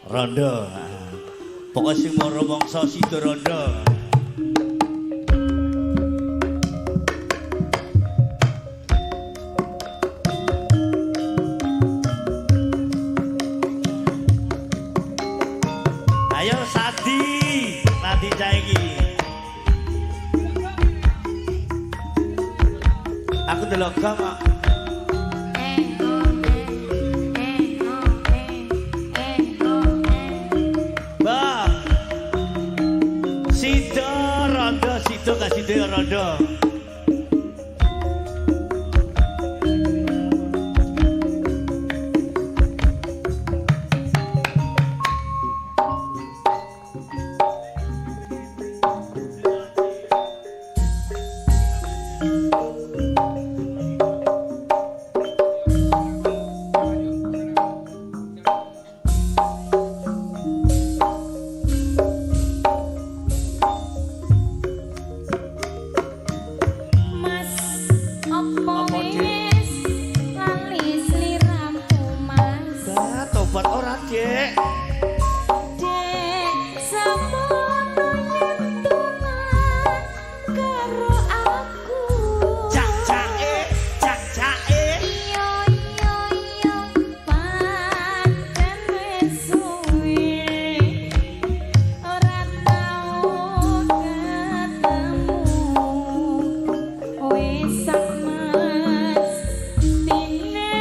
Rondo. Pokoke sing mara mangsa sida rondo. Ayo Sadi, Sadi cah iki. Aku delok kok. Bang. Sida rondo, sida gak sida rondo. Mas, apa Apa, Dik? wis lali sliramu, Mas? Lah, tobat ora, Dik. Dek, semono yen tulan karo aku. Cak-cake, cak-cake. Iya iya iya, pancen wis suwe ora tau ketemu. Wis sak mas tine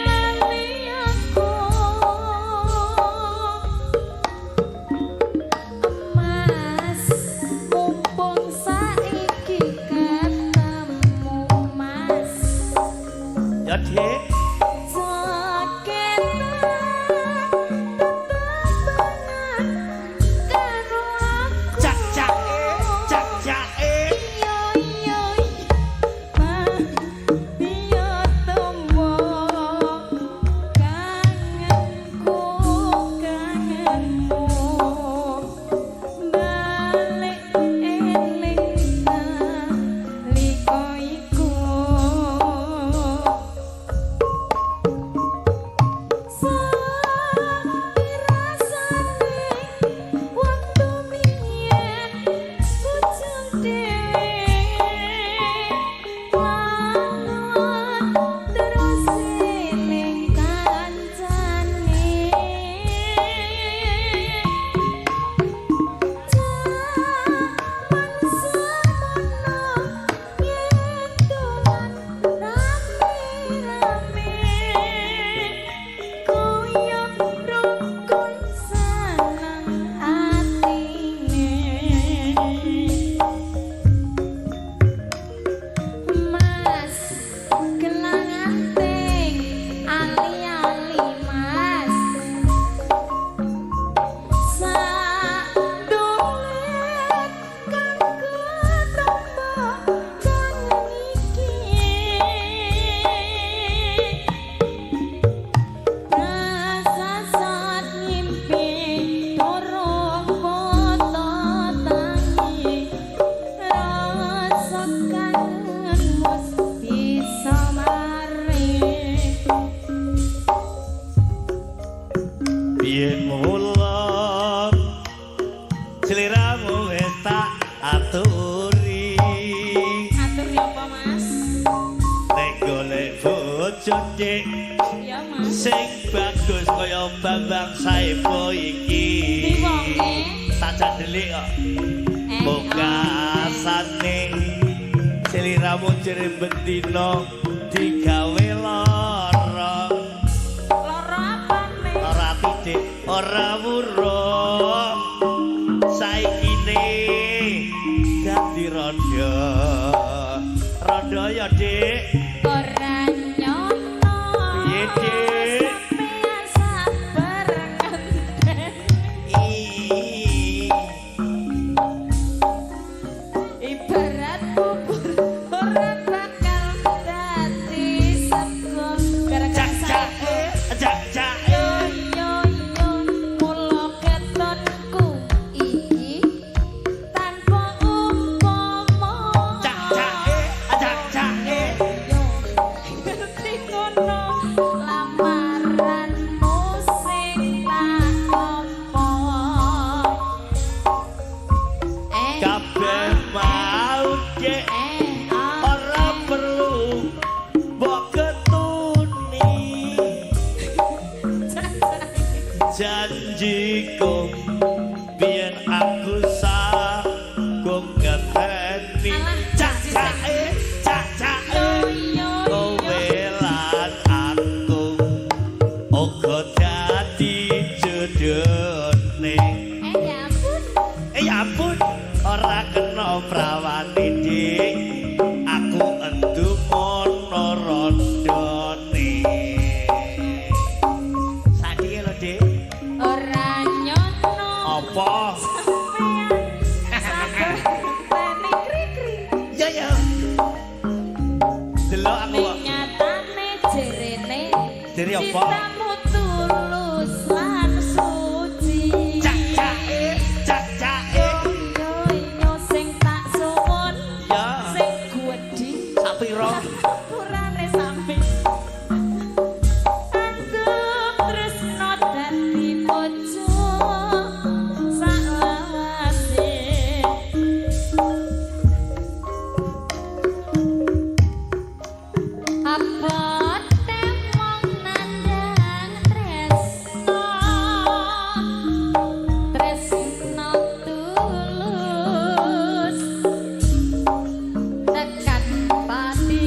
lali aku. Mas, mumpung saiki ketemu, Mas. Ya, Dik. Saketan karo aku. Cak-cake, cak-cake. Iya iya iya tombo kangenku kangenmu balik eling nalika iku. Rasane waktu biyen bujang dhewe lawan terus eling kancane. Jaman semono yen dolan rame-rame koyo rukun seneng atine. Mas, gelang anting ali-ali, Mas. Sak dolet kanggo tombo kangen iki. Rasa saat ngimpi durung foto tangi. Rasa kangen wis bisa mari. Biyen mula sliramu wis tak aturi. Atur apa, Mas? Nek golek bojo, Dik, Ya, Mas. sing bagus kaya Bambang Saepo iki. Ndi wonge? Tak candelik kok. Eh, Pokasane sliramu jere bendina digawe lara. Lara apane? Ora titik, ora weruh. Saikine dadi rondo. Rondo ya, Dik. Ora nyono. Piye, Dik? Sampeyan sabar ngenteni. Ih. Ibarat bubur ora bakal dadi sego gara-gara Cak-cake, saiki. cak-cake. Yo yo yo mula ketonku iki tanpa umpama. Cak-cake, cak-cake. Yo Janjiku biyen aku sagung ngenteni. Alah, Cacake, cacake, kowe lan aku uga dadi jodhone. Eh ya ampun. Eh ya ampun, ora kena prawane Dik. Aku endu mono rondone. Sadike lho, Dik. Ora nyono. Apa? Sampean sabar ngenteni kri-kri. Ya ya. Delok aku kok. Ning nyatane jerene Jere apa? Cintamu tulus lan suci. Cacake, cacake. Yo yo sing tak suwun. Ya. Sing gedhi Sapiro? Purane sampe. Antuk tresno dadi bojo saklawase. Abote wong nandhang tresno, tresno tulus tekan pati.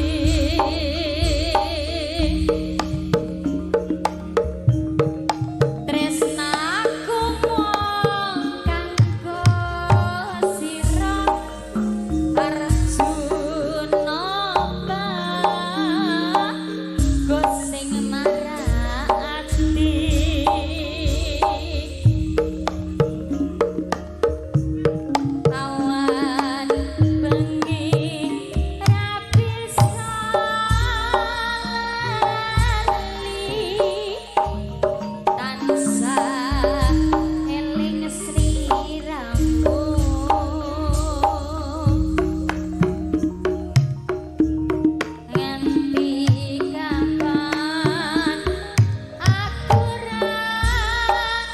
Tresnaku mung kanggo sira Arjuna bagus sing marak ati. Awan bengi ra bisa lali, tansah eling sliramu. Nganti kapan aku ra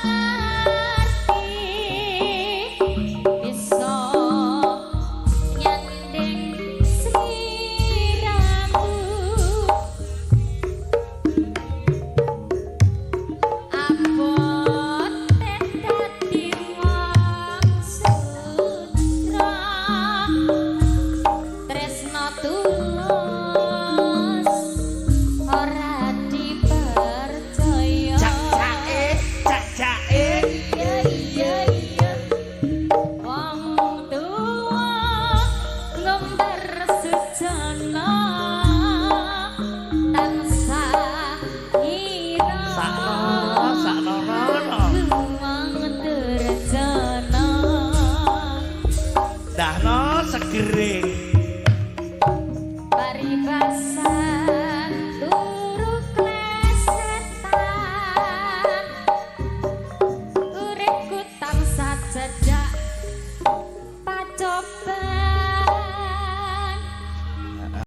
ngerti bisa nyanding sliramu. Abote dadi wong sutra, tresno tulus ora dipercaya. Cacake, cacake. Iya iya iya, wong tuwa ngumbar sujana tansah ira. Sakno, sakno rono. Wong durjana. Dahno segere.